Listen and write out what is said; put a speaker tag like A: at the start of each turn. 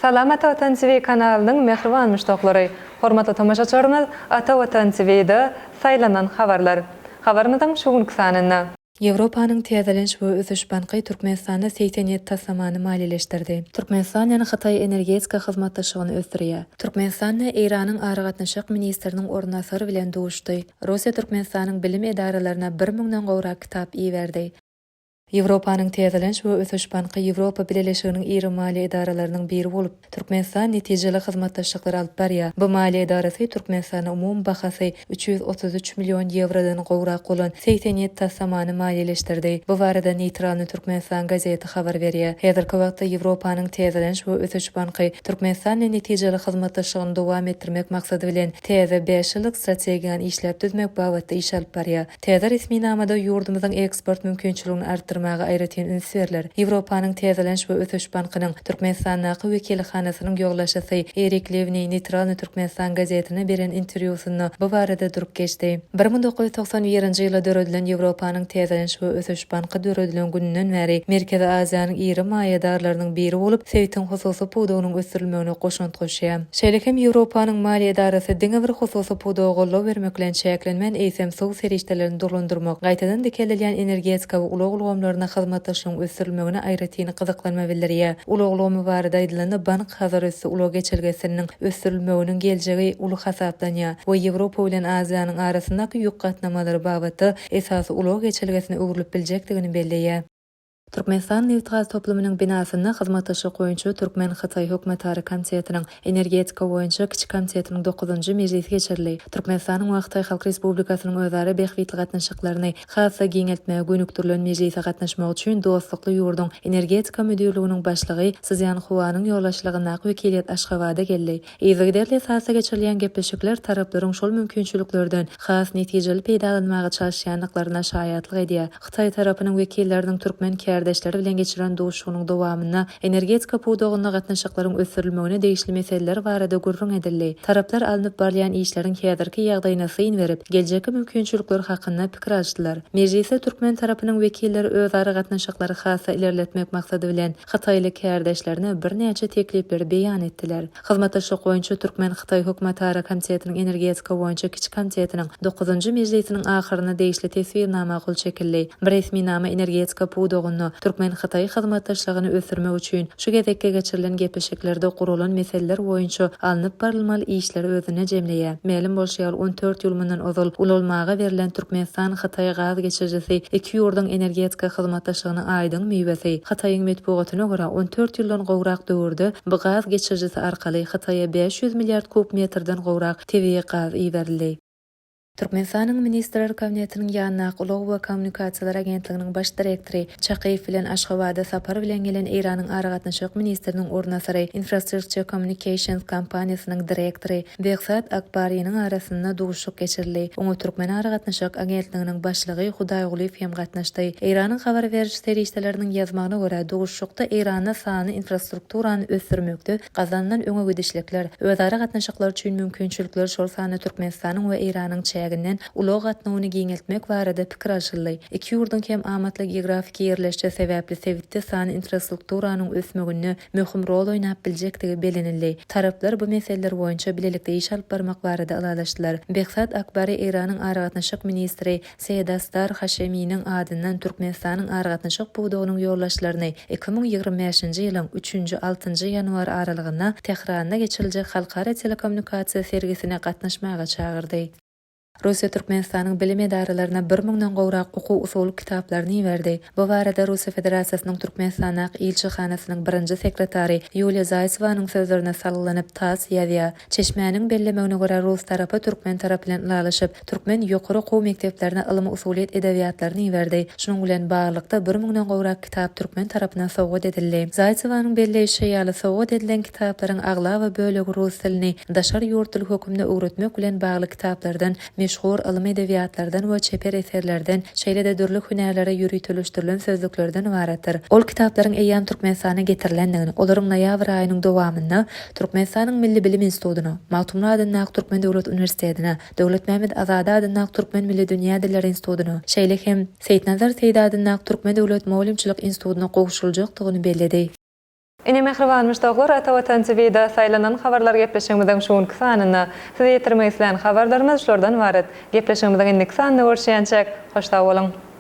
A: Salam Ata Watan TV kanalynyň mähriban muşdaklary! Hormatly tomaşaçylarymyz Ata Watan TV-de Saýlanan habarlar. Habarymyzyň şu günki sanynda.
B: Ýewropanyň Täzeleniş we ösüş banky Türkmenistanda 87 taslamany maliýeleşdirdi. Türkmenistan bilen Hytaý energetika hyzmatdaşlygyny ösdürýär. Türkmenistan Eýranyň aragatnaşyk ministriniň orunbasary bilen duşdy. Russiýa Türkmenistanyň bilim edaralaryna bir müňden gowrak kitap iberdi. Ýewropanyň Täzeleniş we ösüş banky Ýewropa Bileleşiginiň iri maliýe edaralarynyň biri bolup, Türkmenistan netijeli hyzmatdaşlyklar alyp barýar. Bu maliýe edarasy Türkmenistanda umumy bahasy 333 million ýewrodan gowrak bolan 87 taslamany maliýeleşdirdi. Bu barada Neýtralnyý Türkmenistan gazeti habar berýär. Häzirki wagtda Ýewropanyň Täzeleniş we ösüş banky Türkmenistan bilen netijeli hyzmatdaşlygyny dowam etdirmek maksady bilen täze bäş ýyllyk strategiýany işläp düzmek babatda iş alyp barýar. Täze resminamada ýurdumyzyň eksport mümkinçiligini artdyrmaga aýratyn üns berler. Ýewropanyň Täzeleniş we ösüş bankynyň Türkmenistandaky wekilhanasynyň ýolbaşçysy Erik Lewni Neýtralnyý Türkmenistan gazetine beren interwýusynda bu barada durup geçdi. 1991-nji ýylda döredilen Ýewropanyň Täzeleniş we ösüş banky döredilen gününden bäri Merkezi Aziýanyň iri maýadarlarynyň biri bolup, sebitiň hususy pudagynyň ösdürilmegine goşant goşýar. Şeýle hem Ýewropanyň maliýe edarasy diňe bir hususy pudaga goldaw bermek bilen çäklenmän, eýsem, suw serişdelerini dolandyrmak, gaýtadan dikeldilýän energetika we ulag ulgamlarynda hyzmatdaşlygyň ösdürilmegine aýratyn gyzyklanma bildirýär. Ulag ulgamy barada aýdylanda, bank Hazarüsti ulag geçelgesiniň ösdürilmeginiň geljegi uly hasaplanýar we Ýewropa bilen Aziýanyň arasyndaky ýük gatnamalary babatda esasy ulag geçelgesine öwrülip biljekdigini belleýär. Türkmenistan nebitgaz toplumynyň binasynda hyzmatdaşlyk boýunça türkmen-hytaý hökümetara komitetiniň Energetika boýunça kiçi komitetiniň dokuzynjy mejlisi geçirildi. Türkmenistanyň we Hytaý Halk Respublikasynyň özara bähbitli gatnaşyklaryny has-da giňeltmäge gönükdirilen mejlise gatnaşmak üçin dostlukly ýurduň Energetika müdirliginiň başlygy Szýan Huanyň ýolbaşçylygyndaky wekiliýet Aşgabada geldi. Yzygiderli esasda geçirilýän gepleşikler taraplaryň şol mümkinçiliklerden has netijeli peýdalanmaga çalyşýandyklaryna şaýatlyk edýär. Hytaý tarapynyň wekilleriniň türkmen kärdeşleri bilen geçiren duşuşygynyň dowamynda energetika pudagynda gatnaşyklaryň ösdürilmegine degişli meseleler barada gürrüň edildi. Taraplar alnyp barylýan işleriň häzirki ýagdaýyna syn berip, geljekki mümkinçilikler hakynda pikir alyşdylar. Mejlisde türkmen tarapynyň wekilleri özara gatnaşyklary has-da ilerletmek maksady bilen, hytaýly kärdeşlerine birnäçe teklipleri beýan etdiler. Hyzmatdaşlyk boýunça türkmen-hytaý hökümetara komitetiniň energetika boýunça kiçi komitetiniň dokuzynjy mejlisiniň ahyrynda degişli teswirnama gol çekildi. Bu resminama energetika pudagynda türkmen-hytaý hyzmatdaşlygyny ösdürmek üçin şu gezekki geçirilen gepleşiklerde guralan meseleler boýunça alnyp barylmaly işleri özünde jemleýär. Mälim bolşy ýaly, 14 ýyl mundan ozal ulanylmaga berlen Türkmenistan-Hytaý gaz geçirijisi iki ýurduň energetika hyzmatdaşlygynyň aýdyň miwesi. Hytaýyň metbugatyna görä, 14 ýyldan gowrak döwürde Bu gaz geçirijisi arkaly Hytaýa 500 milliard kub metrden gowrak tebigy gaz iberildi. Türkmenistanyň Ministrler Kabinetiniň ýanyndaky Ulag we kommunikasiýalar agentliginiň baş direktory Çakyýew bilen Aşgabada sapar bilen gelen Eýranyň aragatnaşyk ministriniň orunbasary, Infrastructure Communications kompaniýasynyň direktory Behzad Akbariniň arasynda duşuşyk geçirildi. Oňa Türkmen aragatnaşyk agentliginiň başlygy Hudaýgulyýew hem gatnaşdy. Eýranyň habar beriş serişdeleriniň ýazmagyna görä, duşuşykda Eýranda sanly infrastrukturany ösdürmekde gazanylan öňe gidişlikler, özara gatnaşyklar üçin mümkinçilikler, şol sanda Türkmenistanyň we Eýranyň çäginden ulag gatnawyny giňeltmek barada pikir alşyldy. Iki ýurduň hem amatly geografiki ýerleşişi sebäpli sebitde sanly infrastrukturanyň ösmeginde möhüm rol oýnap biljekdigi bellenildi. Taraplar bu meseleler boýunça bilelikde iş alyp barmak barada ylalaşdylar. Behzad Akbari Eýranyň aragatnaşyk ministri Seýedastar Haşeminiň adyndan Türkmenistanyň aragatnaşyk pudagynyň ýolbaşçylaryny 2025-nji ýylyň üçünji-altynjy ýanwary aralygynda Tähranda geçiriljek halkara telekommunikasiýa sergisine gatnaşmaga çagyrdy. Russiýa Türkmenistanyň bilim edaralaryna bir müňden gowrak okuw-usuly kitaplaryny iberdi. Bu barada Russiýa Federasiýasynyň Türkmenistandaky ilçihanasynyň birinji sekretary Ýuliýa Zaýsewanyň sözlerine salgylanyp, tass ýazýar. Çeşmäniň bellemegine görä, rus tarapy türkmen tarapy bilen ylalaşyp, türkmen ýokary okuw mekdeplerine ylmy-usulyýet edebiýatlaryny iberdi. Şunuň bilen baglylykda, bir müňden gowrak kitap türkmen tarapyna sowgat edildi. Zaýsewanyň belleýşi ýaly, sowgat edilen kitaplaryň aglaba bölegi rus dilini daşary ýurt dili hökmünde öwretmek bilen bagly kitaplardan, meşhur ylmy edebiýatlardan we çeper eserlerden, şeýle-de dürli hünärlere ýöriteleşdirilen sözlüklerden ybaratdyr. Ol kitaplaryň eýýäm Türkmenistana getirilendigini, olaryň noýabr aýynyň dowamynda Türkmenistanyň Milli bilim institutyna, Magtymguly adyndaky Türkmen döwlet uniwersitetine, Döwletmämmet Azady adyndaky Türkmen milli dünýä dilleri institutyna, şeýle hem Seýitnazar Seýdi adyndaky Türkmen döwlet mugallymçylyk institutyna gowşuryljakdygyny belledi.
A: Ine mähriban muşdaklar Ata Watan TV-de saýlanan habarlar gepleşigimiziň şu günki sanynda size ýetirmek islän habarlarymyz şulardan ybarat. Gepleşigimiziň indiki sanynda görüşýänçäk, hoş sag boluň!